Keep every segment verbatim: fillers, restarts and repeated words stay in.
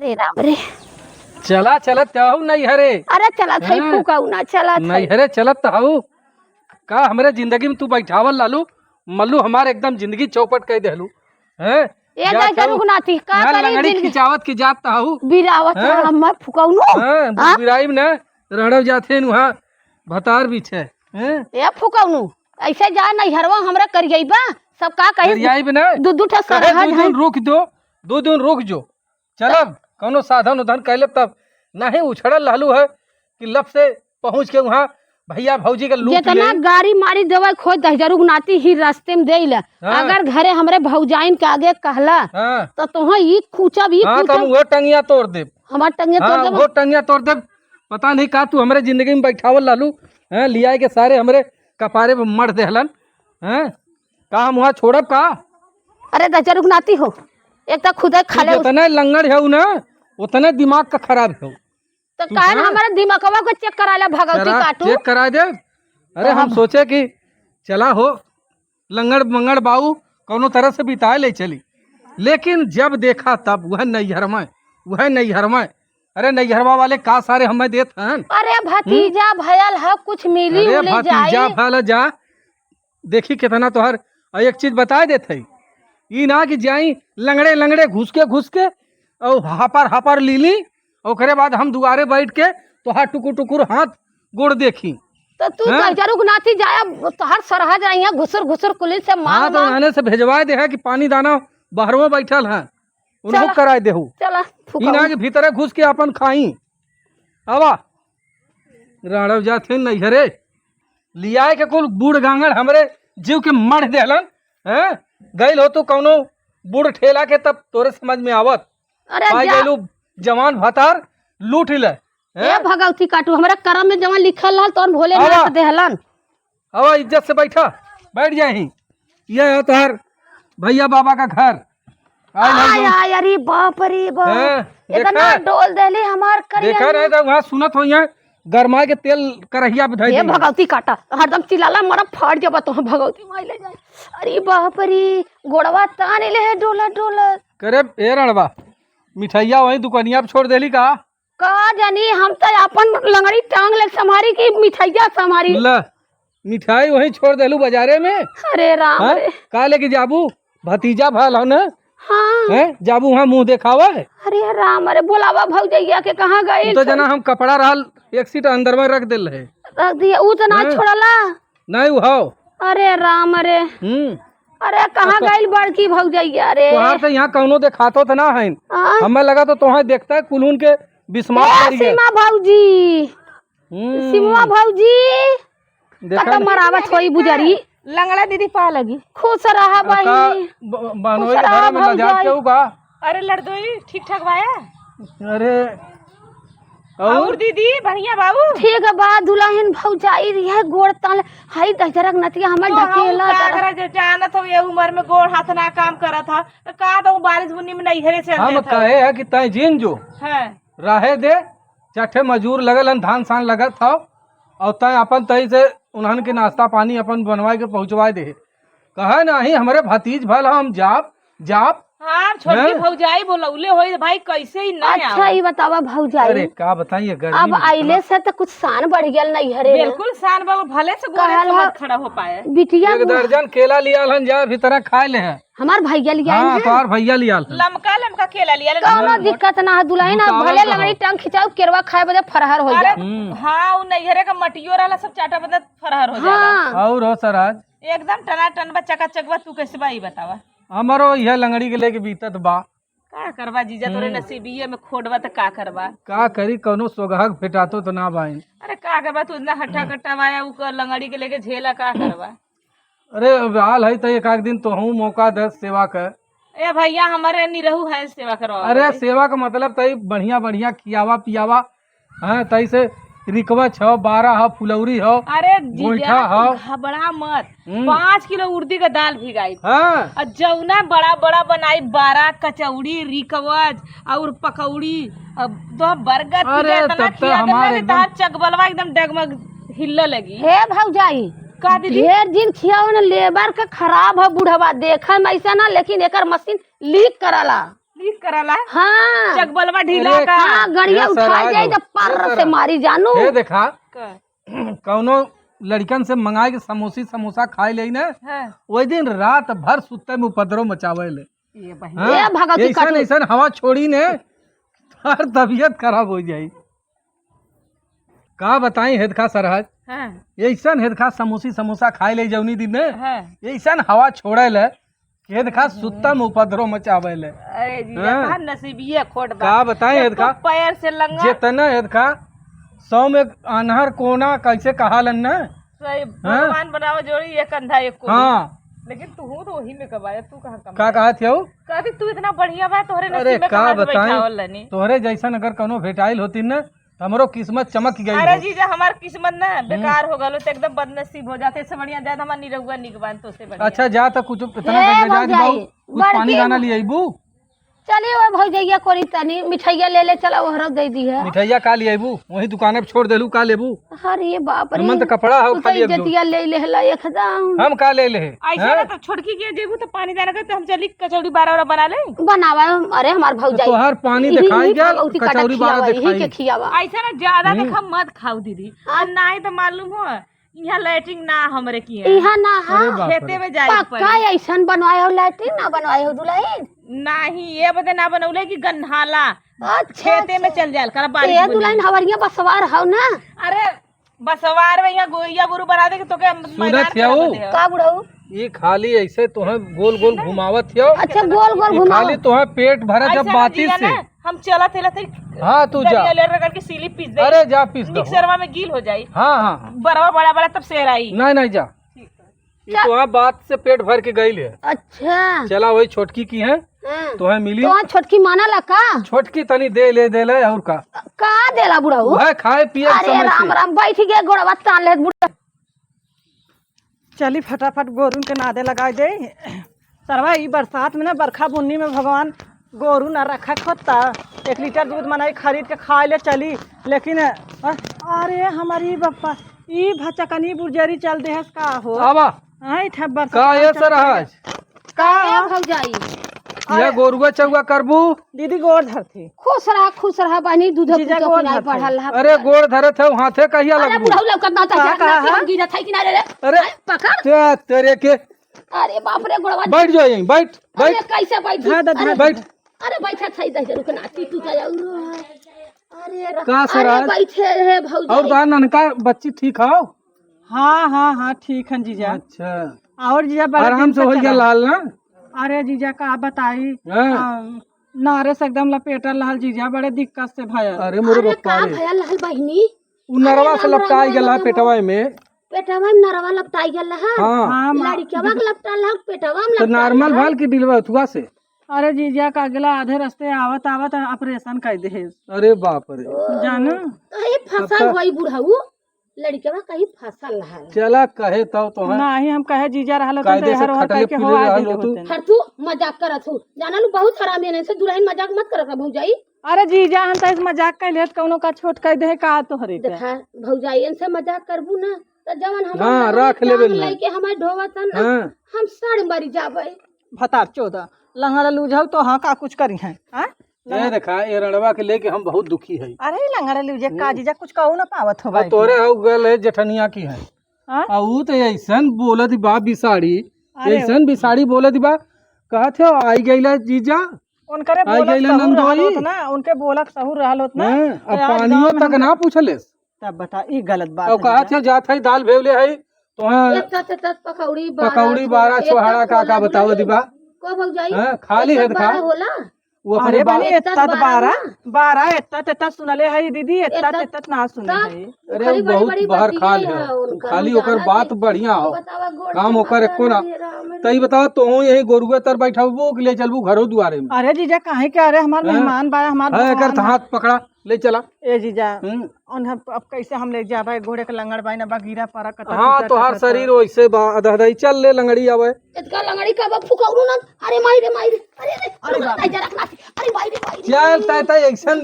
हे राम रे। चला, चलत त हऊ नैहरे। अरे चलत हई हाँ। फुकौना, चलत हई। नैहरे चलत त हऊ। का हमरे जिंदगी में तू बैठावल लालू, मल्लू हमार एकदम जिंदगी चौपट कइ देहलू। हैं? ए जा दाई चल, रुक नाती, का यहाँ करी लंगड़ी जिंदगी? खिंचावत के जात त हऊ। बिरावत हैं? है हमर फुकौनो। हाँ, हाँ? बिराइब न, रहड़व जात है नुहा, भतार बीछे। हैं? ए फुकौनो, ऐसे जा नैहरवा हमरा करियैबा, सब का कही? करियैब न? दू दू ठो कहे सरहज दू है। दिन रुक दो, दू दिन रुक जो। चलब, कौनो साधन उधन कइ लेब तब। नहीं उछड़ल रहलू है कि लब से पहुँच के उहाँ भइया भौजी के लूट जितना ले। गारी मारी देवे खोज दहिजरू के नाती ही रास्ते में देइल। हाँ। अगर घरे हमरे भौजाइन के आगे कहला, हाँ। तो तोहे ई खूंचब, ई हाँ, तो हम खूंचब। उहो टंगिया तोड़ देब। हमार टंगिया तोड़ हाँ, देब। उहो टंगिया तोड़ देब। पता नहीं का तू हमरे जिंदगी में बैठावल लालू, हैं, लियाए के सारे हमरे कपारे पे मढ़ देहलन, हैं? का हम उहाँ छोड़ब का? अरे दहिजरू के नाती हो, एक तो खुदे तू खाले उस- जितने लंगड़ हऊ ना, उतने दिमाग का खराब हऊ। तो तू काहे ना हाँ। हमारे दिमागवा को चेक करा ले भगवती करा, काटू? चेक करा दे। अरे हम हाँ। सोचे कि चला हो, लंगड़ मंगड़ बाऊ कौनो तरह से बिताए ले चली, लेकिन जब देखा तब वह नैहर में, वह नैहर में। अरे नैहरवा वाले का सारे हमें देत हन? अरे भतीजा हम्म? भयल ह, कुछ मिली अरे उली भतीजा जाई। भयल जा, देखी कितना तोहर। और एक चीज बताए देत है, ई ना कि जाई लंगड़े लंगड़े घुस के घुस के और हापर हापर ली ली, ओकरे बाद हम दुआरे बैठ के तोहार टुकुर टुकुर हाथ गोड़ देखी। तो तू हैं? दहिजरू के नाती जाया, तोहार सरहज रही है, घुसुर घुसुर कुली से मार हाँ, तो मार। एने से भेजवाए दे है कि पानी दाना बहरवो बैठल है, उनको चला। कराए देहू। चला, ई ना फुकाऊ। कि भीतरे घुस के अपन खाई। आवा, राड़व जात है नैहरे, लियाए के कुल बूढ़ गांगड़ हमरे जीव के मढ़ देहलन, हैं? गइल हो तू कौनो बूढ़ ठेला के, तब तोरे समझ में आवत। अरे पाई जा। गइलू जवान भतार, लूट ले, ए हैं? भगवती काटू, हमरा करम में जवन लिखल रहल, तवन भोलेनाथ आवा। देहलन। आवा, इज्जत से बैठा, बैठ जाही। ये है तोहार भैया बाबा का घर। आय, आय, आय, आय। आय, अरे बाप रे बाप। हैं? इतना देखा? डोल देली हमार करिया देखा रहे में। तो वहाँ सुनत हो, यहाँ गरमाए के तेल करहिया पे धइ हे देंगे। भगवती काटा, हरदम चिल्लाला, मरा फाट जाबा तो भगवती माई ले जाए। अरे बाप रे, गोड़वा तान ले है डोला डोला। करे ए रणवा, मिठाइया वहीं दुकानिया पे छोड़ देली का? का जानी, हम तो अपन लंगड़ी टांग ले संभारी कि मिठाइया संभारी। ल, मिठाई वहीं छोड़ देलू बाजारे में। अरे राम हाँ? रे। का लेके जाबू? भतीजा भल हो ना? हाँ। हैं? जाबू वहाँ मुँह देखावा है? अरे राम रे, बोलावा भौजैया के, कहाँ गई? तो जना हम कपड़ा रहल एक सीट अंदर में रख देल है। रख दिया, ऊ तो ना हैं? छोड़ला। नहीं, ऊ हौ। अरे राम रे। हम्म। अरे, कहाँ अब तो गइल बड़की भौजैया रे? तोहार तो यहाँ कौनो देखातो तो ना है। हाँ? हमें लगा तो तोहार देखता है कुलहुन के बिस्मात ए, करिए। सीमा भौजी। हम्म। सीमा भौजी। देखा कतम ना? मरावत होई बुजरी। लंगड़ा दीदी पा लगी। खुश रहा अब का बहिनी। ब-, बहनोई खुश के रहा घर में लजात भौजाई। केहू बा? अरे लड़दोई, ठीक ठाक बाया? अरे, और? और दीदी, बढ़िया बाबू? ठीक बा, दुलहिन भौजाई रही है, गोड़ ताल, हाई दहिजरक नतिया हमर तो हम ढकेला का तर- करे, जे जानत हो, ये उम्र में गोड़ हाथ ना काम करत ह, तो का तो बारिश बुन्नी में नैहरे चल हम देत ह। कहे है कि तैं जिन जो। हाँ। रहे दे, चट्ठे मजूर लगल हन, धान सान लगत हौ, और तैं अपन तई से उन्हन के नाश्ता पानी अपन बनवाए के पहुँचवाए दे। कहे नाही, हमरे भतीज भल हम जाब, जाब। हाँ, छोटकी हैं? भौजाई बोलौले होई भाई, कैसे ही ना अच्छा, आवे। ई बतावा भौजाई। अरे, का बताई, ये गर्मी अब में आइले इतना से तो कुछ शान बढ़ गया नैहरे में। बिल्कुल शान बढ़, भले से गोड़े कहल से ह, मत खड़ा हो पाए। बिटिया एक बुआ- दर्जन केला लियाल हन, जा भीतरा खाए ले है। हमार भैया लियाल हाँ, है। तोहार भैया लियाल है। लमका लमका केला लियाल है। कौनो मोट मोट। दिक्कत ना है, दुलहिन, भूसावल भले का लंगड़ी हो। टांग खिंचाऊ, केरवा खाए बदे फरहर हो हाँ, जाए। हम्म। हाँ, उ नैहरे का मटियो रहला, सब चाटा बदे फरहर हो जाला। हाँ। और हो सराज? एकदम टनाटन बा, चकाचक बा, तू कैसे बा, ई बतावा। हमरो इहे लंगड़ी के लेके बीतत बा। का करबा जीजा, तोरे हम्म। नसीबिये में खोट बा, त का करबा? का करी, कौनो सोगहग भेटातो त ना बाइन। अरे का करबा, तू इतना हट्टा कट्टा बाया, उ क-, लंगड़ी के लेके झेला, का करबा? अरे, अब आल है त एक आध दिन तोहू मौका दे सेवा क। ए भैया, हमरे निरहू है सेवा करवा अरे, दे। सेवा का मतलब तई बढ़िया बढ़िया खियावा पियावा, हाँ, तई से रिकवच हो, बारा हो, फुलौरी हो, अरे जीजा, गोइठा हो। तू घबरा मत। हम्म। पाँच किलो उड़दी का दाल भिगाई। हाँ। और जौना बड़ा बड़ा बनाई, बारा, कचौड़ी, रिकवच और पकौड़ी, अब तो बर्गर, अरे, पिज्जा इतना तब तो खिया देबे हमारे ना कि एकदम तहार चकबलवा एकदम डगमग हिलने लगी। हे भौजाई, का दीदी? ढेर दिन खियाओ ना, लेबर का खराब है बुढ़वा, देखे में ऐसा ना, लेकिन एकर मशीन लीक कराला। ठीक करला। हाँ। चकबलवा ढीला अरे, का। हाँ, गड़िया ये उठा सराय जाई हो, तो ये पार से सराय। मारी जानू। ये देखा, का? कौनो लड़िकन से मंगाए के समोसी समोसा खाए लेई ना, हाँ। वही दिन रात भर सुत्ते में उपद्रव मचावे ले। ये बहिन। हाँ? ये भगवती ऐसन, काटू। ऐसन हवा छोड़ी ने, हर तबीयत खराब हो जाई। का बताई हेदखा सरहज, हाँ। ऐसन हेदखा समोसी समोसा खाए ले जौनी दिन ने, हाँ। ऐसन हवा छोड़े ले, हेदखा सुत्ता में उपद्रव मचावे ले। अरे जी, हाँ। का नसीबिये खोट बा। का बताई एक हेदखा, तो पैर से लंगड़। जितना हेदखा, सौ में आन्हर कोना कैसे कहालन ना। सही, हाँ। भगवान बनावे जोड़ी एक अंधा एक कोना। हाँ। लेकिन तू तो वही में कबाया, तू कहाँ कम का है? कहा थे हो? कहती तू इतना बढ़िया बा, तोहरे अरे नसीब में का कहाँ से बताई, बैठावल रहनी? तोहरे जैसन अगर कौनो भेटाइल होती ना, हमरो किस्मत चमक गई अरे हो। जीजा, हमार किस्मत ना हम्म। बेकार हो गलो, तो एकदम बदनसीब हो जाते। इससे बढ़िया जाए तो हमार निरहुआ निक बान, तो से बढ़िया। अच्छा, जा तो कुछ इतना हे गंगा जाए भौजाई, दबाऊ, कुछ पानी बड़की दाना ले अइबू। चलिए, वो भौजैया कोरी तनी मिठाइया ले ले, चला, ओहरा दे दी है। मिठाइया का ले अइबू? वही दुकान पे छोड़ देलू, का लेबू? अरे बाप रे, हमन तो कपड़ा हो तू तो खाली एक जोड़। इज्जतिया ले लेहला एकदम। हम का ले ले? ऐसे हैं? ना तो छोटकी के जेबू तो पानी दाना के तो हम चली कचौड़ी बारा वारा बना ले। बनावा, अरे हमार तो भौजाई। तोहार पानी इही, दिखाई इही गया, भगवती काटा कचौड़ी बारा खियावा, इही दिखाई। के खियावा। ऐसा ना ज्यादा हम्म। देखा मत खाऊ दीदी। हाँ। और ना ही तो मालूम हो, यहाँ लैट्रिन ना हमरे की है। यहाँ ना है। अरे बाप रे। खेते में जाए पक्का पड़ी। ऐसन बनवाए हो लैट्रिन ना बनवाए हो दुल्हन? नहीं, ये बदे ना बनौले कि गन्हाला अच्छा, खेते में अच्छा। चल जाए, करा बारिश ए बनी। दुल्हन हवरिया बसवार हो ना? अरे बसवार में यहाँ गोइया गोरू बना दे के तोके हम सुनत मैदान पे हऊ? रख दे। का बुढ़ऊ? ये खाली ऐसे तोहे गोल गोल घुमावत हियो। अच्छा, गोल गोल ये घुमाओ। खाली तोहे पेट भरे जब ऐसे ना बाती जिया से। ना, हम चलत हेलत ही हाँ, तू जा। दरिया ले रगड़ के सीली पीस दे। अरे जा, पीस दो। मिक्सरवा में गील हो जाई। हाँ, हाँ, हाँ। बरवा बड़ा बड़ा तब सेर आई। नहीं, नहीं, जा। ये जा। तोहे बात से पेट भर के गई ले। अच्छा। चला वही छोटकी की है। हाँ। तोहे मिली। तो छोटकी माना ला का? छोटकी तनी दे ले, दे ले, और का? का देला बुढ़ऊ? वह खाए पिए के अरे समय राम से। राम, बैठ गए गोड़वा तान ले बुढ़ऊ। चली फटाफट गोरुन के नादे लगाई दे। सरवा ई बरसात में ना, बरखा बुन्नी में भगवान गोरू ना रखा खोता। एक लीटर दूध मनई खरीद के खाए ले चली, लेकिन अ, अरे हमारी बप्पा, ई भचकनी बुरजरी चल देहस का हो? आवा। हाँ, ई ठा बरसात का ये चल सरहज? का ए भौजाई? यह गोरुआ चौआ करबू? दीदी गोड़ धरती। खुश रहा, खुश रहा बहनी, दूध जीजा पूजा गोड़ पिलाई धरती। बढ़ल रहा। अरे गोड़ धरत है, हाथे कहिया अरे लगबू? बुढ़ऊ लौकत ना, तो का, जात ना का कि है? हम गिरत है कि ना रे, रे। अरे, अरे, पकड़। ते, तेरे के। अरे बाप रे, गोड़वा। बैठ जाओ यहीं, बैठ, अरे बैठ। कैसे बैठी? धा, धा, धा, अरे, धा। बैठ। अरे बैठा था, इधर रुक ना, ती तू तो और। अरे रा-, का सर अरे आज? बैठे रहे भौजाई। और दा ननका बच्ची ठीक हो? हाँ, हाँ, हाँ, ठीक हन जीजा। अच्छा। और जीजा बड़ा आराम दिन से से होई गया चला। लाल ना? अरे जीजा का बताई, हाँ। अम, नारे से एकदम लपेटल रहल जीजा, बड़े दिक्कत से भयल। अरे मोरे अरे बप्पा का रे। भयल रहल बहिनी? उ नरवा अरे से राम, लपटाई राम, गेल है राम। पेटवा में। पेटवा में नरवा लपटाई गेल है? हाँ। हाँ, मा- लड़िकवा के लपटाल है, पेटवा में तो लपटाल नॉर्मल है। भल की डिलीवर हुआ से? अरे जीजा का अगला आधे रास्ते आवत आवत ऑपरेशन कर दे। अरे बाप रे। जाना? तो ये फसल अब तो होई बुढ़ऊ। लड़िकवा कहीं फसल है। चला कहे तब तो है। नाही, हम कहे जीजा रहल होतन तो कायदे से हर ओहर खटले कह के पीले हो आ रहल गइल होतू। होतन। हर तू मजाक करत हो। जाना लू बहुत हरामी है, इनसे दुल्हन मजाक मत करत रह भौजाई। अरे जीजा, हम तो इस मजाक कह लेत, कौनो का छोट कह दे का तोहरे के। देखा भौजाई, इनसे मजाक करबू ना तो जवन हम हाँ, राख लेबे ना। लेके हमारे ढोवतन ना, हाँ। हम सड़ मरी जाबे। भतार चौदह, लंगड़ लूझाऊ तो हाँ का कुछ करी हैं, हाँ? ए देखा, ए रणवा के लेके हम बहुत दुखी है। अरे लंगड़ा लियो जे का हम्म। जीजा कुछ कहू ना पावत हो और भाई। तोरे हऊ गल है जेठनिया की है। हाँ? आ ऊ तो ऐसन बोलत बा बिसाड़ी, अरे ऐसन बिसाड़ी बोलत बा, कहत हो आई गइला जीजा, उनकरे आई बोलत गइला सहूर रहल नंदोई। होत ना, उनके बोलत सहूर रहल होत ना, हाँ, तो अब आज पानियो गाँव में तक हम ना पूछलेस। तब बता, ई गलत बात अब है कहत जीजा। हो जात है दाल भेवले है, तो हाँ, एत्ता तेत्ता पकौड़ी, बारा पकौड़ी, छोहाड़ा, बारा, एत्ता छोहाड़ा, का, का छोला बताओ भुना दिबा? को भौजाई? हाँ, खाली एत्ता है, खा। बारा होला? वो अपने अरे बा- बनी, एत्ता एत्ता बारा बारा, ना? बारा, एत्ता तेत्ता सुनले है दीदी, एत्ता एत्ता तेत्ता ना सुने ता है। अरे, खरी वो बड़ी बहुत बड़ी बाहर बात खा ये ले है हो। उनका खाली ओकर जाना बात दे। बढ़िया हो। बतावा गोड़ काम के ओकर एको ना। राम रे। तई बताओ, तो यही गोरुए तर बैठा हो कि ले चलबू घरो दुआरे में? अरे जीजा, काहे के? अरे हमार हाँ? मेहमान बा, हमार हाँ, एकर भगवान बा। हाथ पकड़ा। ले चला। ए जीजा, हम्म। उन हम, अब कैसे हम ले जाबा? एक गोड़े के लंगड़ बाई ना, बा गिरा पड़ा, कटा हाँ, टूटा, तोहार कटा शरीर टूटा। वैसे बा, अदहदाई। चल ले लंगड़ी आवे। इतका लंगड़ी का बा फुकौरू ना। अरे माई रे, माई रे। अरे रे, अरे रुक, बाप रे। जरा रख ना। अरे माई रे, माई रे। चल, तय, तय, ऐसन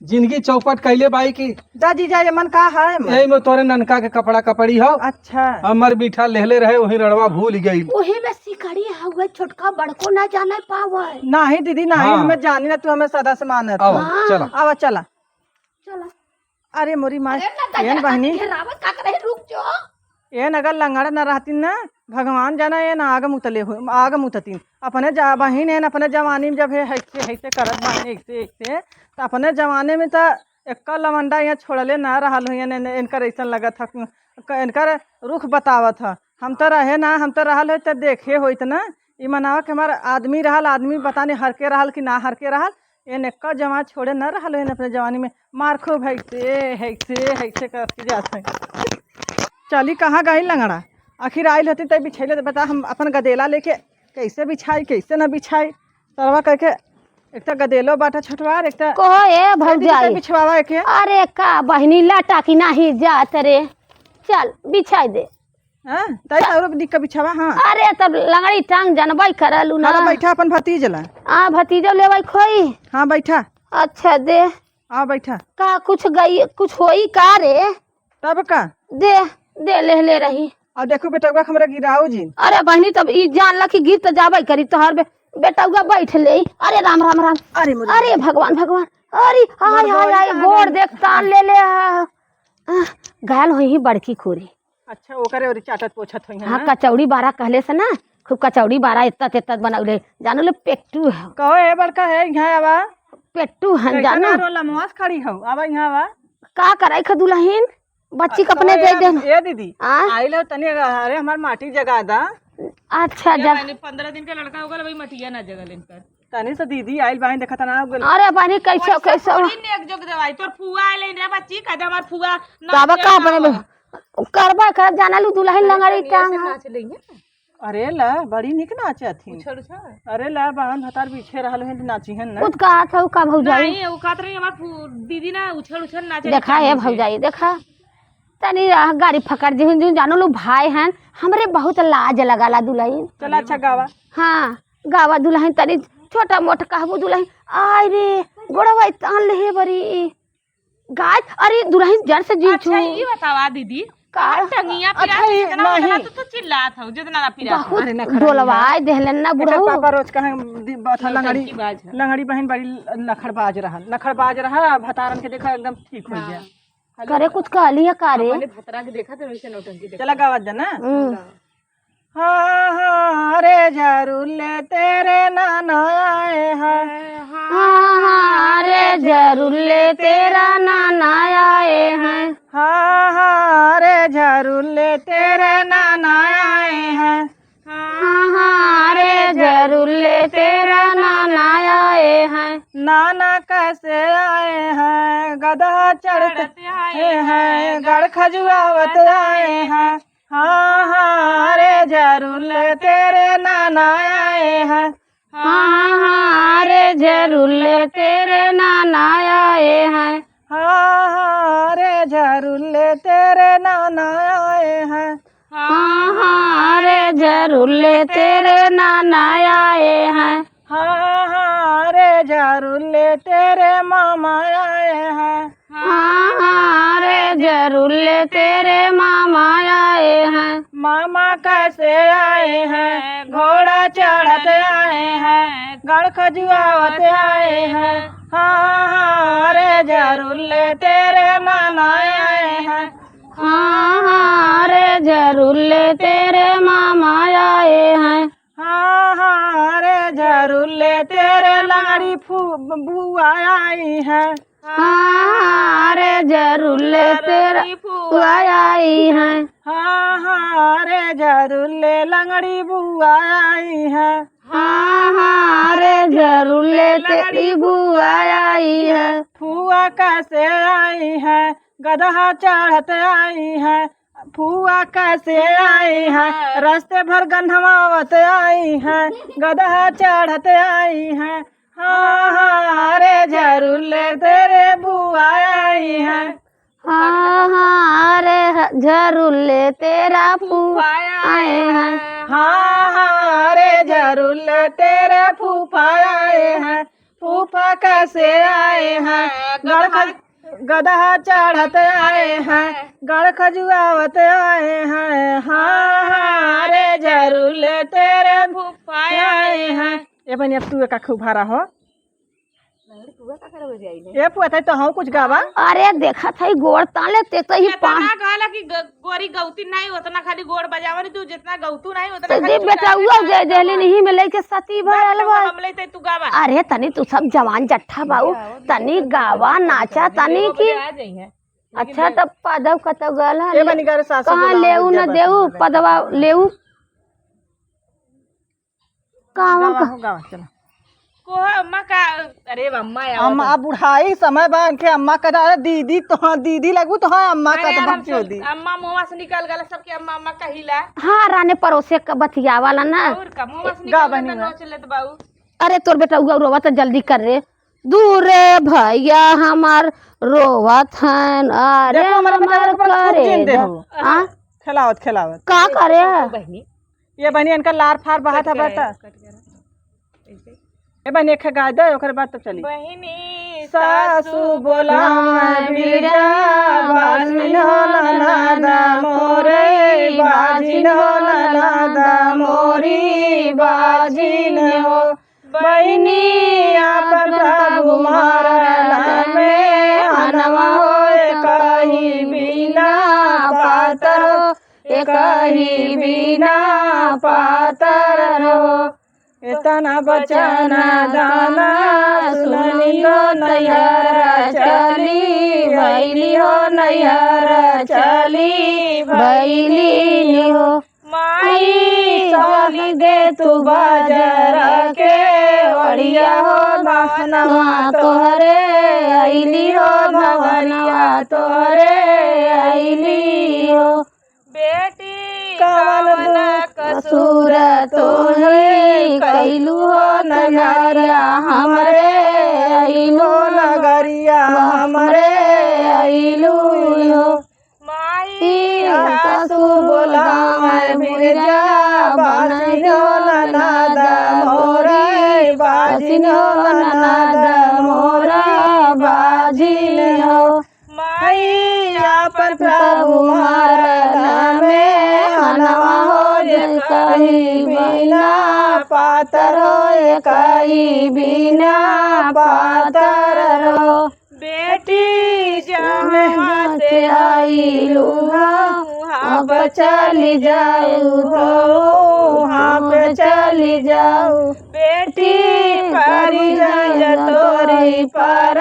जिंदगी चौपट कैले बाई की। जा जीजा, ये मन का है? यही में तोरे ननका के कपड़ा कपड़ी हो। अच्छा। हमर बीठा लेहले रहे, वही रड़वा भूल गई। वही में सिकड़ी हउए, छोटका बड़को ना जाने पावे। नाही दीदी, नाही, हाँ। हमें जानी ना, तू हमें सदा से मानत आवा, हो। हाँ। चला। आवा, चला। चला। अरे मोरी माई, अरे ना, एन बहिनी। घेरावत का करे, रुक जो। एन अगर लंगड़ न रहतीन ना, भगवान जाना एन आग मुतले हो, आग मुततीन। अपने जा-, बहिन एन अपने जवानी में जब हे, हैसे, हैसे करत बहिन, ऐसे, ऐसे, त अपने जवानी में त एक्का लवंडा यहाँ छोड़ले ना रहल हो, एन, एन, एनकर ऐसन लगत ह, क-, एनकर रुख बतावत ह। हम त रहे ना, हम त रहल हो त देखे होइत ना। ई मनावा के हमार आदमी रहल, आदमी पता नहीं हरके रहल कि ना हरके रहल, एन एक्का जवान छोड़े न रहल हो, एन अपने जवानी में मार खूब हैसे, हैसे, हैसे करके जात है। चली कहाँ गई लंगड़ा? आखिर आइल होती तब बिछैले, त बता हम अपन गदेला लेके कैसे बिछाई, कैसे न बिछाई। सरवा कह के एक त गदेलो बाटा छोटवार, एक त कहो ए दीदी भौजाई। कैसे बिछवावा एके? अरे का बहिनी, लाटा की नाही जात रे, चल बिछाई दे। हाँ, तई हाँ। और दिक्कत बिछावा, हाँ। अरे तब लंगड़ी टांग जनबई करलू ना। हाँ, तो बैठा अपन भतीज ला। आ भतीजो लेवई खोई। हाँ, बैठा। अच्छा दे। आ बैठा। का कुछ गई, कुछ होई का रे? तब का? दे, दे, लेहले रही। आ देखो बेटउआ, हमरा गिराऊ जिन। अरे बहिनी, तब ई जान ला कि गिर त जाबे करी, तोहर बे-, बेटउआ बैठ ले। अरे राम, राम, राम। अरे मोरी अरे माई। भगवान, भगवान। अरे, हाय, मरबो हाय, ई हाय, कहाँ गोड़ गई? देख, तान लेले ह। आह, घायल होई ही बड़की खोरी। अच्छा, ओकरे ओरी चाटत पोछत होई है हाँ, ना? कचौड़ी बारा कहले से ना, खूब कचौड़ी बारा इतना तेतना बनौले। जानो ले पेट्टू है। कहो ए बड़का है, यहाँ आवा। पेट्टू है, कैसन जानो। आरो लमवास खड़ी हो, आवा यहाँ आवा। का कराई ख दुलहिन? बच्ची के अच्छा, अपने ए, दे दे। ए दीदी, आ? आइल हो तनी, अरे हमार माटी जगा दा। अच्छा, ये जा। मैंने पन्द्रह दिन का लड़का होगा, भाई मटिया ना जगा लेन कर। तनी से दीदी आइल बाहिन, देखा तना हो गइल। अरे बहिनी, कैसे, ओइसे कैसे? थोड़ी नेक जोग देवाई, तोर फुआ आइल रे बच्ची, कह दे हमार फुआ नाच तब का लेना अपने हो। करबा कर, जाना लू दुलहिन अरे लंगड़ी तनी टांग ऐसे है। नाच लेंगे। अरे ला, बड़ी निक नाचत ही। उछल उछल। अरे ला, बाहन भतार पीछे रहल हैं, नाची हैं ना। उत का हाथ हउ का भौजाई? नहीं, वो कहत रही हमार फु-, दीदी ना उछल उछल नाचे देखा है भौजाई, देखा। तनी आ, गाड़ी फकड़ जी, जी, जानो लो भाई हैं, हमरे बहुत लाज लगाला दुलहिन। चला अच्छा गावा। हाँ, गावा दुलहिन, तनी छोटा मोट कहबू दुलहिन। आय रे, गोड़वा तान लेहे बरी। गाय, अरे दुलहिन जर से जी अच्छा, छू। ई बतावा दीदी, का? टंगिया अच्छा, पिरात ये जितना नहीं। उतना तू तो चिल्लात हौ, जितना ना पिरात हौ। बहुत अरे नखड़ा डोलवाए देहलन ना एकर बुढ़ऊ। पापा रोज कहे दि-, बथा नौटंकी लंगड़ी, बाज है। लंगड़ी बहिन बड़ी नखड़बाज रहल, नखड़बाज रहल, भतारन के देखा एकदम ठीक हो गया। हाँ। करे कुछ कहली है का रे? अपने भतरा के देखा तो वैसे नौटंकी देखा। चला गावत जा ना। हम्म। हाँ, हाँ, रे जरूले तेरे नाना आए हैं। हाँ, हाँ, रे जरूले तेरा नाना आए हैं। हाँ, हाँ, रे जरूले तेरे नाना आए हैं। हाँ, हाँ, रे जरूले तेरा नाना आए हैं। नाना कैसे आए हैं? गधा चढ़ते आए हैं, गड़ खजुआवत आए हैं। हाँ, हाँ, रे जरूले तेरे नाना आए हैं। हाँ, हाँ, रे जरूले तेरे नाना आए हैं। हाँ, हाँ, रे जरूले तेरे नाना आए हैं। हाँ, हाँ, रे जरूले तेरे नाना आए हैं। हाँ, हाँ, रे जरूले तेरे मामा आए हैं। हाँ, हाँ, रे जरूले तेरे मामा आए हैं। मामा कैसे आए हैं? घोड़ा चढ़त आए हैं, गड़ खजुआवत आए हैं। हाँ, हाँ, रे जरूले तेरे नाना आए हैं। हाँ, हाँ, रे जरूले तेरे मामा आए हैं। हाँ, हाँ, रे जरूले तेरे लंगड़ी फू-, बुआ आई है। हाँ, हाँ, रे जरूले तेरा बुआ आई है। हाँ, हाँ, रे जरूले लंगड़ी बुआ आई है। हाँ, हाँ, रे जरूले तेरी बुआ आई है। फुआ कैसे आई है? गदहा चढ़त आई है। फुआ कैसे आई है? रस्ते भर गन्हवावत आई है। गदहा चढ़त आई है। हाँ, हाँ, रे जरूले तेरे बुआ आई है। हाँ, हाँ, रे ह-, जरूले तेरा फूफा आए हैं। हाँ, हाँ, रे जरूले तेरे फूफा आए हैं। फूफा कैसे आए हैं? गड़ खज-, गदहा चढ़त आए हैं, गड़ खजुआवत आए हैं, हाँ, हाँ, रे जरूर तेरे फूफा आए हैं। ए बहिनी, अब तू एका खूब भरा हो। ए पुआ, तै तो हूँ कुछ गावा। अरे देखत है गोड़ ताले ते तो ही पा- कहला कि ग-, गोरी गौती नहीं, उतना खाली गोड़ बजावा नहीं, तू जितना गौतू नहीं, उतना तो खाली दी चुप बेटा, रह वो के दे देले नहीं में लेके सती भरल बा। हम लेते, तू गावा। अरे तनी तू सब जवान जट्ठा बाऊ, तनी गावा, नाचा, तनी की। आ जाई है। अच्छा, तब पदव कतौ गल है? ए बहिनी, गारे सासू कहाँ बोलावा, लेऊ न देऊ, पदवा लेऊ। कावन गावा का? हो, गावा, चला। कोह अम्मा का, अरे अम्मा यार। अम्मा, अब बुढ़ाई समय बा, इनके अम्मा का, अरे दीदी तो हाँ, दीदी लगू तो हाँ, अम्मा का अरे तो यार, हम बच्चों सब दी। अम्मा मुँहवा से निकल गला, सबके अम्मा, अम्मा कहिला। हाँ, राने पड़ोसे का बतिया वाला ना। और का, मुँहवा से गा निकल बहिनी गला, गा। नोच लेत बाऊ। अरे तोर बेटा उगा रोवा तो जल्दी कर रे। दूरे भैया हमार रोवत हन, अरे देखो, हमारे बच्चा हमार लोग के पास खूब करे जिन दे द-, हो। आ? खेलावत, खेलावत। का करे? बहिनी। ये बहिनी, इनका लार फार बहात है, बता। ये बहिनी, एक गा दे, ओकर बाद तब चली। बहिनी, सासू बोलावे बिरजा, बाजिन हो ननद मोरे, बाजिन हो ननद मोरी, बाजिन हो। बहिनी, आपन प्रभु मारन में, हनवा हो एकही बिना पातर हो, एकही बिना पातर हो। एतना बचन दाना सुनली हो नैहर चली, भैली हो नैहर चली, भैली हो। माई, साली दे तू बाजार के ओढ़िया हो, बहनवा तोहरे अइली हो, बहनवा तोहरे अइली हो। बेटी, कवन कवन कसूर तोहे कइलू हो नगरिया हमरे अइलू, नगरिया हमरे अइलू हो। माई, सासू बोलावे बिरजा, बाजिन हो ननद मोरे, बाजिन हो ननद मोरे, बाजिन हो। माई, आपन प्रभु मारन में, हनवा हो जे कही बिना पातर हो, जे कही बिना पातर हो। बेटी जहाँ से आइलू, वहाँ पे चली जाऊ हो, वहाँ पे चली जाऊ। बेटी परी जंज तोरी पर,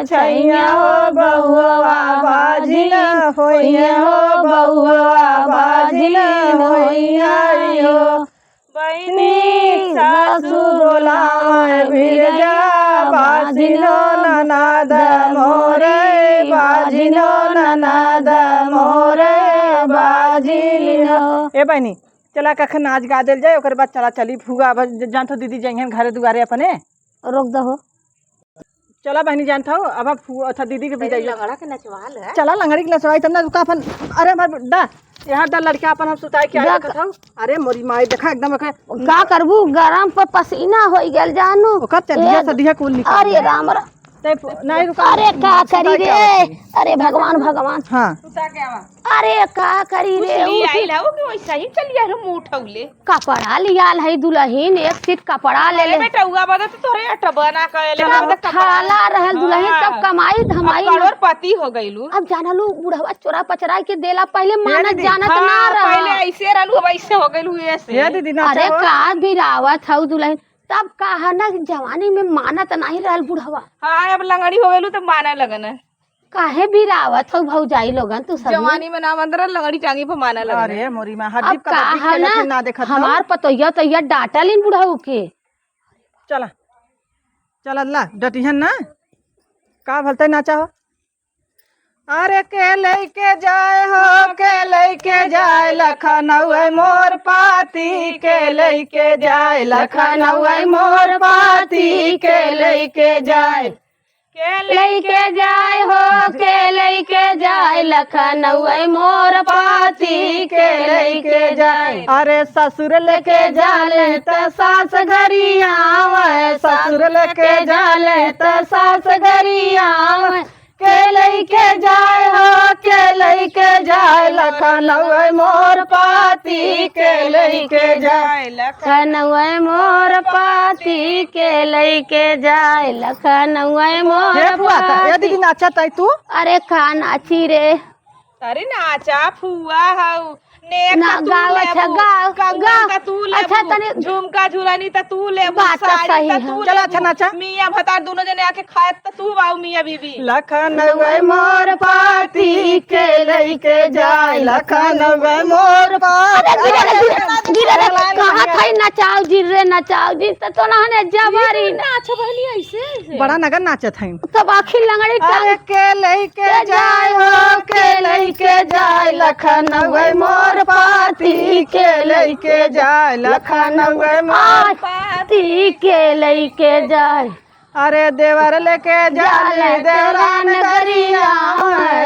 छैया हो बउआ बाजिन होइया हो, बउआ बाजिन होइया हो। बहिनी, सासू बोलावे बिरजा, बाजिन हो ननद मोरे, बाजिन हो ननद मोरे, बाजिन हो। ए बहिनी, चला कखन नाच गा देल जाए, ओकर बाद चला चली फुआ, अब ज-, जानत हो दीदी जइहन घरे दुआरे अपने। रोक दहो। चला बहिनी, जानत हो, अब हम फुआ, अच्छा, दीदी के पहले विदाई। लंगड़ा के नचवा ले। चला लंगड़ी के नचवाई, तब ना रुका अपन, अरे हमार दा, यहाँ दा लड़का अपन हम सुताई के आए जा देखत हो। अरे मोरी माई, देखा एकदम एके का करबू, गरम पर पसीना होई गेल जानू। ओकर चढ़िया ए, सदिया कुल निकल अरे गया। राम रा-, ते प-, नहीं रुका, अरे का सुता करी के रे, आवत है। अरे भगवान, भगवान। हाँ। सुता के आवा। अरे का करी कुछ रे, ली उठ। आइल हऊ कि वैसा ही चली आइल हऊ मुंह उठौले? कपड़ा लियाल है दुलहिन, एक सीट कपड़ा ले अरे ले। बेटा, हुआ बदे तो तोहरे अटबा ना कहे ले, तब बदे कपड़ा। खाला रहल दुलहिन, हाँ। तब कमाई अब धमाई ना। करोड़पति हो गइलू। अब जानलू, बुढ़वा चोरा पचराई के देला, पहिले हे मानत दीदी। जानत ना हाँ, रहा। पहिले ऐसे रहलू, अब ऐसे हो गइलू, ऐसे। हे दीदी, ना अरे चाहो। का भिरावत हऊ दुलहिन, तब कहा ना कि जवानी में मानत नहीं रहल बुढ़वा। हाँ, अब लंगड़ी हो गइलू, तब माने लगन है। काहे भिरावत हो भौजाई लोगन तू सब? जवानी में ना मंदर लंगड़ी टांगी पर माना लगन। अरे मोरी माँ, हड्डी अब का कबड्डी कहा खेलत ना, है, ना देखत हो? हमार पतोहिया तोहिया डांटा लिन बुढ़ऊ के। चला, चला ला, डटिहन ना। का भलते नाचा हो? अरे के लेके जाए हो, के लेके जाए लखनऊ मोर पाती, के लेके जाए लखनऊ मोर पाती, के लेके जाए। के लइके जाए हो, के लइके जाए, लखनऊ मोर पाती के लइके जाए। अरे ससुर लेके जाले त सास घरी आवे, ससुर लेके जाले त सास घरी आवे। के लइके जाए हो, के लइके जाए, लखनऊ मोर पाती के लइके जाए। लखनऊ मोर पाती के लइके जाए, लखनऊ मोर हे फुआ, त, ए पाती। दीदी, नाचत आई तू? अरे का नाची रे? अरे नाचा फुआ हऊ, नेक ना, त तू गाव, अच्छा, लेबू, गाव, कंगन गाव। त तू अच्छा, लेबू, तनी झुमका झुलनी त तू लेबू, बात त साड़ी सही त है। तू चला, लेबू। अच्छा, नाचा। मियाँ भतार दुनो जने आके खाए त तू बाऊ मियाँ बीबी। लखनऊ मोर पाती के लइके जाए, लखनऊ मोर पाती। अरे गिरे रे, गिरे, गिरे रे, कहाँ था ई नचाओ जी रे, नचाओ जी, त तो ना ने जवारी ना। अच्छा बहनी ऐसे, ऐसे। बड़ा नगन नाचत हैं। सब आखिर लंगड़ी अरे टांग के लइके के जाए हो, के लइके जाए, लखनऊ मोर पाती के लइके जाए, लखनऊ मोर पाती के लइके जाए। अरे देवर लेके जाले देवरान गरिया,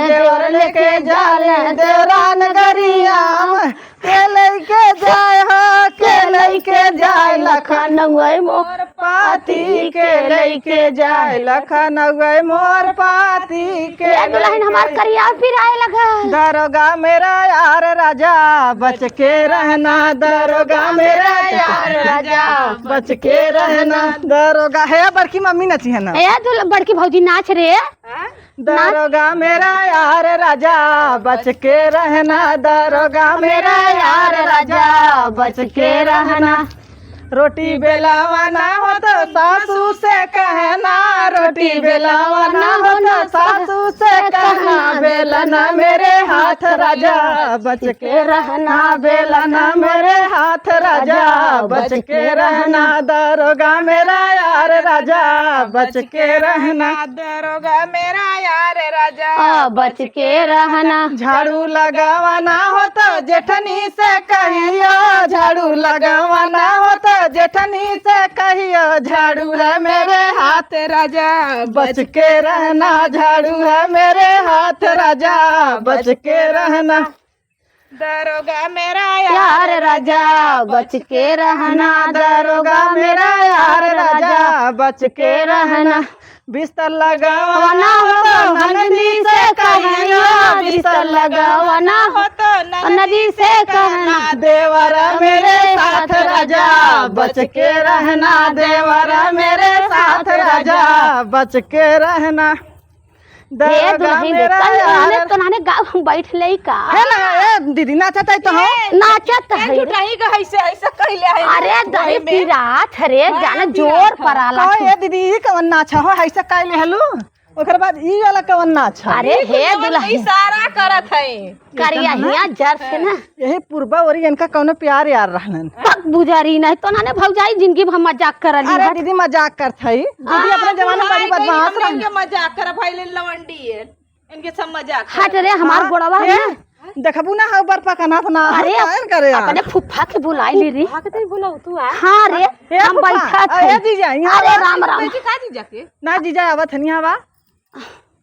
देवर लेके जाले देवरान गरिया। के लइके जाए हो, के लइके जाए, लखनऊ मोर पाती के लइके जाए, लखनऊ मोर पाती के ए दुल्हन हमार लइके करिया पिराए लगा। दरोगा मेरा यार राजा, बच के रहना, दरोगा मेरा यार राजा, बच के रहना। दरोगा है बड़की मम्मी नची है ना। ए दुल-, बड़की भौजी नाच रे। हाँ? दरोगा मेरा यार राजा, बच के रहना, दरोगा मेरा यार राजा, बच के रहना। रोटी बेलावा ना हो तो सासू से कहना, रोटी बेलावा ना हो तो सासू से कहना, बेलना मेरे हाथ राजा, बच के रहना, बेलना मेरे हाथ राजा, बच के रहना, दरोगा मेरा यार राजा, बच के रहना। दरोगा मेरा यार राजा, आ, बच के रहना। झाड़ू लगावा ना हो तो जेठनी से कहियो, झाड़ू लगावा ना हो तो जेठनी से कहियो, झाड़ू है मेरे हाथ राजा, बच के रहना, झाड़ू है मेरे हाथ राजा, बच के रहना। दरोगा मेरा यार राजा, बच के रहना, दरोगा मेरा यार राजा, बच के रहना। बिस्तर लगावा ना हो तो ननदी से कहियो, बिस्तर लगावा ना हो तो ननदी से कहना। देवरा मेरे साथ राजा, बच के रहना, देवरा मेरे साथ राजा, बच के रहना। हे दरोगा दुल्हन रे, मेरा कल यार। नाने तो नाने गाँव हम बैठ ले का? हे ना, ए दीदी, नाचत है तो हम। ए, नाचत ए है। टुटाई का ऐसे, ऐसे कहले है। अरे दही पिरात है रे, हाँ, जाने पिरात जोर है। पराला हाँ, तू। ए दीदी, ई कवन नाच हो, ऐसे कहले हलू? ओकर बाद ई वाला कवन नाच है? अरे ई हे तो दुल्हन। इशारा करत है। करिया हिया जर से ना। यही पूर्वा ओरी इनका कौनो प्यार यार रहलन। पक बुझारी नहीं तो ना ने भौजाई जिंदगी भर मजाक करली अरे हट। दीदी मजाक करत हई। दीदी हाँ, अपने जमाने बड़ी बुढ़ाई गई, बदमाश हमरे रहन। इनके मजाक कर भाई ले लवंडी है। इनके सब मजाक हट करत रे हमार हाँ, गोड़वा ये है ना। देखबू ना हौ बरपा का नाथ ना अरे काहे करे यार? अपने फुफ्फा के बुलाई ली रे। फुफ्फा के तो बुलाऊ तू आ। हाँ रे ए हम फुफ्फा, बैठा ए थे। जीजा, यहाँ अरे आवा। राम राम। बैठी का जीजा के? ना जीजा आवत हनी हवा।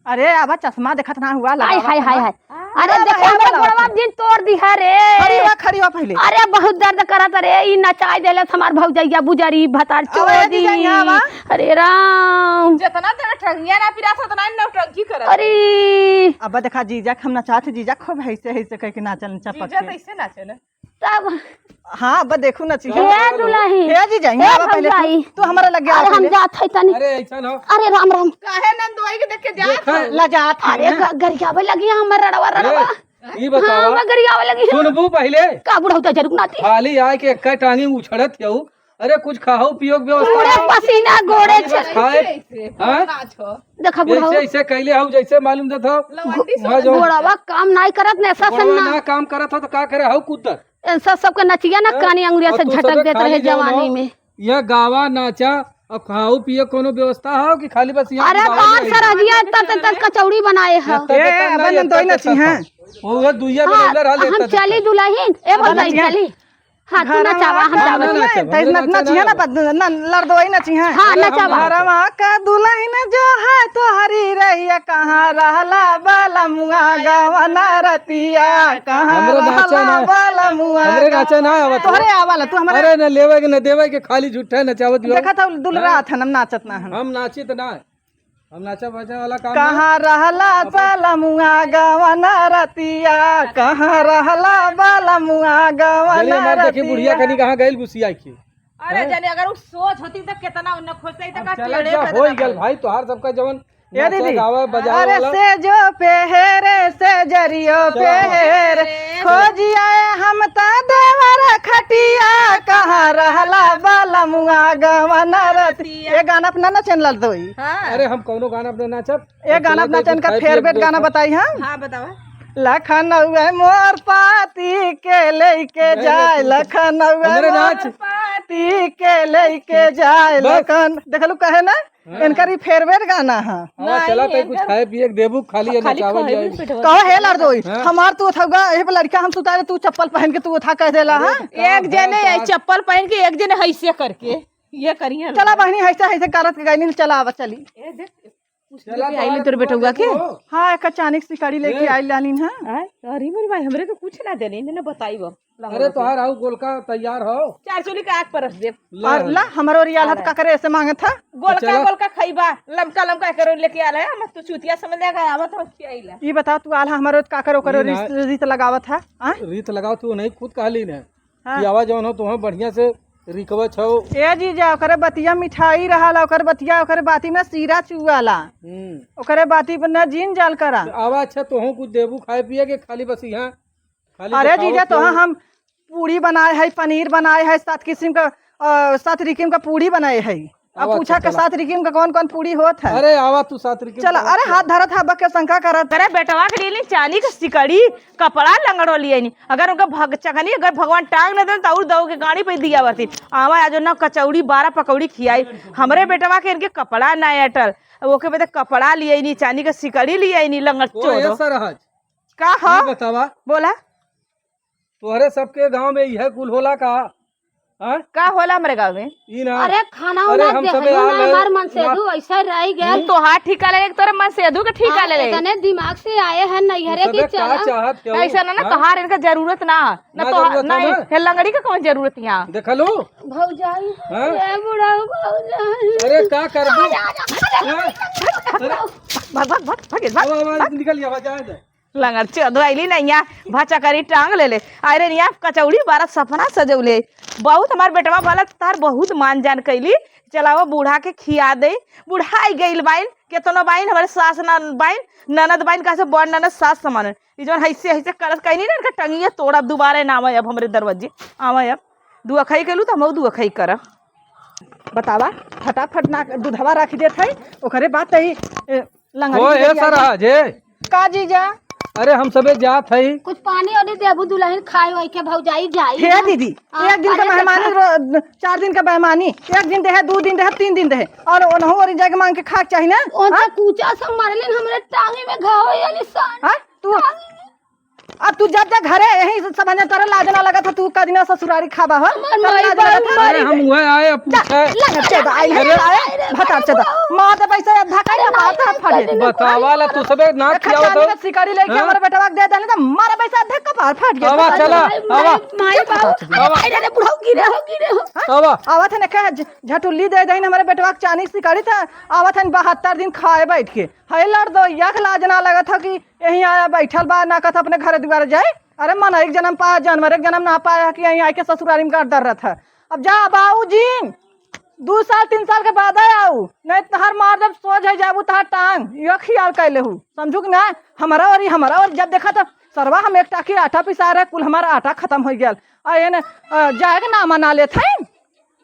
अरे, अब चश्मा देखत ना हुआ, हाय, लगावा हाय, हाय, चश्मा। हाय। अरे, अरे, देखो, अरे, हमरे अरे, गोड़वा दिन तोड़ दी है रे। खड़ी हुआ, खड़ी हुआ पहले। अरे, बहुत दर्द करत रे, ई नचाई देलस हमार भौजैया, बुजरी, भतार अब ये चोदी। जीजा, यहाँ आवा। अरे राम। जितना देर ठगिया ना पिरात, उतना ही नौटंकी करत। अरे। अब देखा, जीजा के हम नचात, जीजा खूब ऐसे, ऐसे करके नाचन चपक जीजा के। तो ऐसे नाचे ना। तब हाँ, अब देखू ना, चीज हे दुलही। हे जीजा, हे यहाँ आवा पहले तू, भौजाई। तू हमारा लगे अरे, आवा हम पहले। जात है तनी। अरे, ऐसा ना हो। अरे, राम, राम। काहे नंदोई के देख के जात देखा, है? ला जात है अरे, ना। ग-, गरियावे लगी हमर रड़वा, रड़वा। अरे, ई बतावा। हाँ, मैं गरियावे लगी। सुनबू पहले। का बुढ़ऊ तो जरूर नाती। खाली आए के एक्का टांगी उछड़त हऊ। अरे, कुछ खाओ पियो के व्यवस्था पूरे करो। पसीना गोड़े खाली बस छे। खाए। ऐसे, ऐसे, हाँ? नाच हो। देखा बुढ़ऊ। ऐसे, ऐसे कैले हऊ, जैसे मालूम देत हो। लवंडी हाँ, से जो। गोड़वा काम नाई करत ने, ऐसा से गोड़वा ना। ना काम करत हो तो का करे हऊ कूदत? ऐसा सबके नचिया ना हाँ? कानी अंगुरिया और से तू झटक सबे देत खाली रहे जाओ ना। जवानी में। यह गावा नाचा और खाऊ पिए कोनो व्यवस्था हो कि खाली बस यहाँ अरे गावा बाहर जाए? सरगिया तत तत कचौड़ी बनाए हो। तत तत ए, ना, अपन ये दो ही तत नची तत हैं। हो। वो ये दुइया हाँ, बनौले रहल, हम तत तत। चली दुलहिन, ए अपन भौजाई नचिया। चली। हाँ, तू घरवा नचावा, हम का जावा। दुल्हन, ना, तैसे हमरे नच-, नचा नचिहा ना। ना, ना, लड़दोई नचिहा। हाँ, अरे हम नचावा। घरवा का दुल्हन जो है तोहरी रहिया, कहाँ रहला बलमुआ गवना रतिया, कहाँ हमरे नाचा रहला ना, बलमुआ हमरे नाचा ना आवत हो। तोहरे आवाला, तू हमरे अरे ना लेवे के ना देवे के, खाली झूठा नचावत हो। देखत हो, दुलरात हन, हम नाचत ना हन। हम नाचित ना। हम नाचा बाजा वाला काम ना। कहाँ रहला बलमुआ गवना रतिया, कहाँ रहला बलमुआ गवना रतिया। चलिए, हमार देखी बुढ़िया कनी कहाँ गइल गुसिया की। अरे हैं? जाने अगर उ सोच होती तो कितना उन्हें खोजते ही तो अब का चला टेढ़े जा, कर होई देता गल भाई। भाई, तोहार सबका जवन ए नाचा दीदी, गावा बजावा अरे वाला। सेजो पे हेरे, सेजरियो पे चला। हेरे, खोजिया हम ता देवर खटिया, कहाँ रहला बलमुआ गवना रतिया। ये गाना अपना ना चैनल दोई। हाँ। अरे हम कौनो गाना अपना नाचब? ये गाना अपना चैनल का फेवरेट गाना बताई हम। हाँ, बतावा। लखनऊ है मोर पाती के लेके नहीं, जाए, नहीं, लखनऊ है हमरे मोर नाच। पाती के लेके जाए, बस। लखन-, देखलू कहे ना? हाँ। इनकर ई फेवरेट गाना है। आवा, नहीं, चला, तई कुछ इनकर खाए पिए के देबू, खाली ये खाली नचावल खाए जाए। भी पेटवा कहो, हे लड़दोई, हाँ? हमार तू उठाऊगा, यही पे लड़का हम सुतारे, तू चप्पल पहन के तू उठा कह देला, अरे, हाँ? तो का एक जने है, का चप्पल पहन के, एक जने हैसे करके, ये करिए चला ना। बहिनी, हैसे, हैसे करत के गइनी, चला, आवा, चली। ए, देख, कुछ चला, लेके आइल तोहरा तोर बेटउआ के। हो। हाँ, एक चानी के सिकड़ी लेके ए। आइल रहनी, हाँ। आय, अरे मोरे भाई, हमरे तो कुछ ना देने, इन्हें बताई बा। अरे, तोहार आऊ गोलका तैयार हो। चार चूल्ही का आग परस देब। ले और ला, हमरो ओरी आल हाथ अरे। का करे ऐसे मांगत था। गोलका, चला। गोलका खइबा, लमका, लमका करो लेके आल है, हम तू चूतिया समझ लेगा, आवत हो खियाइला। ई बताओ, तू आल हमरो का करो, करो ई ना। रीत, रीत लगावत है, हाँ? रीत लगाओ, तू नहीं खुद कहली ने। हाँ। कि आवा जौन हो, तुहें बढ़िया से रिकवा छो। ए जीजा, ओकरे बतिया मिठाई रहल, ओकर बतिया, ओकरे बाती में सीरा चुआला। हम्म। ओकरे बाती पर न जीन जाल करा। तो आवा, अच्छा, तोहूँ कुछ देबू खाए पिए के, खाली बस यहाँ, खाली अरे देखावत जीजा, तोहा हो। हम पूड़ी बनाए है, पनीर बनाए है, सात किस्म का, अ, सात रिकिम का पूड़ी बनाए है। अब आवा, पूछा अच्छा, के चला। सात रिकिम का कौन कौन पूड़ी होत है? अरे आवा तू सात रिकिम चला, का अरे पूछा। हाथ धरत है, बक के शंका करत। अरे बेटवा के लिए चानी के सिकड़ी, कपड़ा लंगड़ो लिए नी। अगर उनका भग चकनी, अगर भगवान टांग न देन, तो और दऊ के गाड़ी पे दिया बरती। आवा आज ना कचौड़ी, बारह पकौड़ी खियाई। हमरे बेटवा के इनके कपड़ा ना अटल। ओके बदे कपड़ा लिए नी, चानी के सिकड़ी लिए नी, लंगड़ ओ, चोदो। ए सरहज, का हो? ई बतावा। बोला। तोहरे सबके गांव में इहे कुल होला का? हाँ? का होला हमरे गांव में? ई ना। अरे खाना अरे उना हम दे सबे हयो आल ना, है। हमार मनसेधु ना। ऐसे रह गए। हम्म। तोहार ठिका ले, तोरे मनसेधु के ठिका हाँ, ले। इतने दिमाग से आए हैं नैहरे तू की सबे का चला। चाहत हो? ऐसा ना, ना, हाँ? तोहार इनका जरूरत ना। ना ना तोहार, जरूरत ना, है ना? हे लंगड़ी का कौन जरूरत यहाँ? देख लो। भौजाई, हाँ? ए बुढ़ऊ भौजाई। अरे का करबू? आ जा, आ जा, आ जा। हाँ? अरे। भाग, भाग, भाग, भाग, भाग, आवा, आवा, भाग। निकल गया, आवा, जाए दे। लंगड़ चोदो आइली नैया, भचा करी टांग ले ले। अरे निया कचौड़ी बारह सपना सजौले। बहुत हमार बेटवा भला तार बहुत मान जान कैली। चलाओ बूढ़ा के खिया दे। बुढ़ाई गइल बाइन, केतनो बाइन, हमारे सास न बाइन, ननद बाइन, कहा से बड़ ननद सास समान। ई जौन हैसे, हैसे करत कहीं नहीं ना, इनका टंगिए तोड़ब, दुबारा ना आवे अब हमरे दरवाजे। आवे अब। दुआ खाई कैलू तो हम दुआ खाई करब। बतावा, फटाफट ना दूधवा रख देत है, ओकरे बाद तही, ए, लंगड़ी ओ, ए, निकल आई। सरहज, ए। का जीजा? अरे, हम सबे जात हई। कुछ पानी ओनी देबू दुल्हन खाए वाए के भौजाई जाई हे ना। दीदी, हाँ, एक दिन का अरे मेहमानी देखा। रो-, चार दिन का मेहमानी, एक दिन देहे, दू दिन देहे, तीन दिन देहे, और ओनहु ओरी जाके मांग के खाए के चाही ना? ओन हाँ? तो कूचा से मरलिन, हमरे टांगे में घाव या निशान। हाँ? तू टांगे में। अब तू जब जा घरे, यही सब हने तोरे लाज ना लगत है, तू कदिना ससुरारी खाबा हो? हमार तोरे माई लाज बाबू लगत है? अरे हम वह आए अब जा, पूछे। लंगड़ चोदा, आई है, अरे। आए, भतार चोदा। मार दे पैसा, अद्धा काट के मार दे, फट। बतावा ला, तू सबे ना एक खियावत हो। चांदी का सिकड़ी लेके हाँ? हमारे बेटवा के दे देने तो मारा पैसा, अद्धा कपार फट गया। आवा, चला, माई, आवा। माई बाबू। आवा। अरे, अरे, बुढ़ऊ गिरे हो, गिरे हो। आवा। आवा थे ने कहे, झ-, झटुल्ली दे देने हमारे बेटवा के चांदी की सिकड़ी था। आवा थे ने बहत्तर दिन खाए बैठ के। है लड़ दो, यक लाज ना लगत है कि यहीं आया बैठल बा, ना कहत अपने घरे दुआरे जाए। अरे मन एक जन्म पाया, जानवर एक जन्म ना पाया कि यहीं आके ससुरारी में गाड़ दर रहत है। अब जा बाबूजी, दू साल तीन साल के बाद आऊ, नहीं तहार मार देब, सोझ है जाबू तहार टांग, यो ख्याल कर लेहू, समझू कि ना? हमारा ओरी, हमारा ओरी जब देखा तो सरवा हम एक टाकी आटा पिसा रहे, कुल हमारा आटा खत्म हो गया। आ ये ने, अ, जाए के नाम ना लेत है।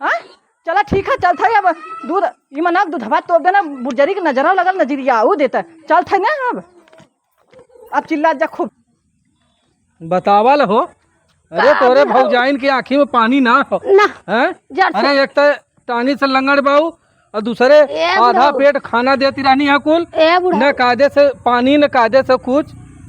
हाँ? चला ठीक है, चलत है अब दूध, ई मना दूधवा तोप देना, बुजरी के नजरा लगल नजरिया ऊ देता। चलत है ना अब? अब चिल्ला जा खूब। बतावल हो। अरे का तोरे बोलू? भौजाइन के आँखी में पानी ना हो। ना। हैं? जर से अरे एक तो टांगी से लंगड़ बाऊ और दूसरे ए आधा बुढ़ऊ। पेट खाना देती रहनी है कुल। ए बुढ़ऊ। न कायदे से पानी, न कायदे से कुछ।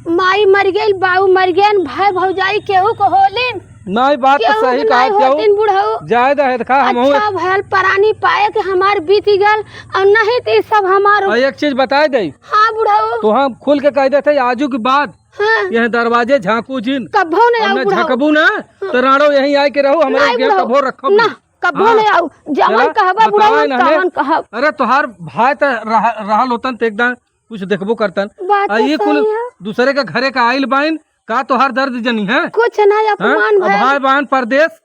माई मर गई, बाऊ मर गए, भाई भौजाई केहू को होलिन। नहीं, बात तो केहू सही के कहा नहीं केहू। होतिन बुढ़ऊ। जाए दे, है तो का, हम अच्छा भयल परानी पाए के हमार बीत गल, और नहीं तो ई सब हमार। और एक चीज बताए दे। हाँ बुढ़ऊ। तो हम खुल के कह देते, आजू के बाद हाँ। यह दरवाजे झांकू जिन। कभो नहीं और आऊ न बुढ़ऊ। झांकबू ना, हाँ। तो राणो यहीं आए के रहू, हमरे नहीं के बुढ़ऊ। कभो रखब ना, नहीं। कभो हाँ। नहीं आऊ। जवन चला, कहबा बुढ़ऊ, बतावा हम इन्हें। तवन कहब। अरे तोहार भाई त रह-, रहल होतन त एकदम कुछ देखबो करतन। बात आ तो ये कुल सही है। दूसरे के घरे का आइल बाइन, का तोहार दर्द जनी है? कुछ ना, हाँ? अपमान अब भइल। भाई बहन परदेस,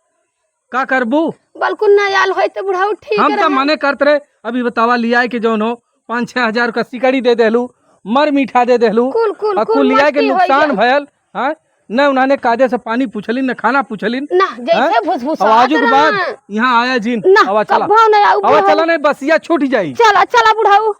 का करबू? बलकुल ना आल होई तो बुढ़ऊ ठीक हम तो रहे। मने करत रहे, अभी बतावा लियाए के जौन हो, पाँच छह हजार का सिकड़ी दे देलू, मर मीठा दे देलू, कुल, कुल, आ कुल कुल लियाए के मस्ती होई नुकसान जाए। भयल, हाँ? न उन्होंने कायदे से पानी पूछलिन, न खाना पूछलिन, ना, जैसे हाँ? फुसफुसात अब आजू के ना। बाद यहाँ आया जिन, ना, आवा चला। कभो ना आऊ आवा बुढ़ऊ। चला, नहीं बसिया छूट जाई। चला, चला बुढ़ऊ।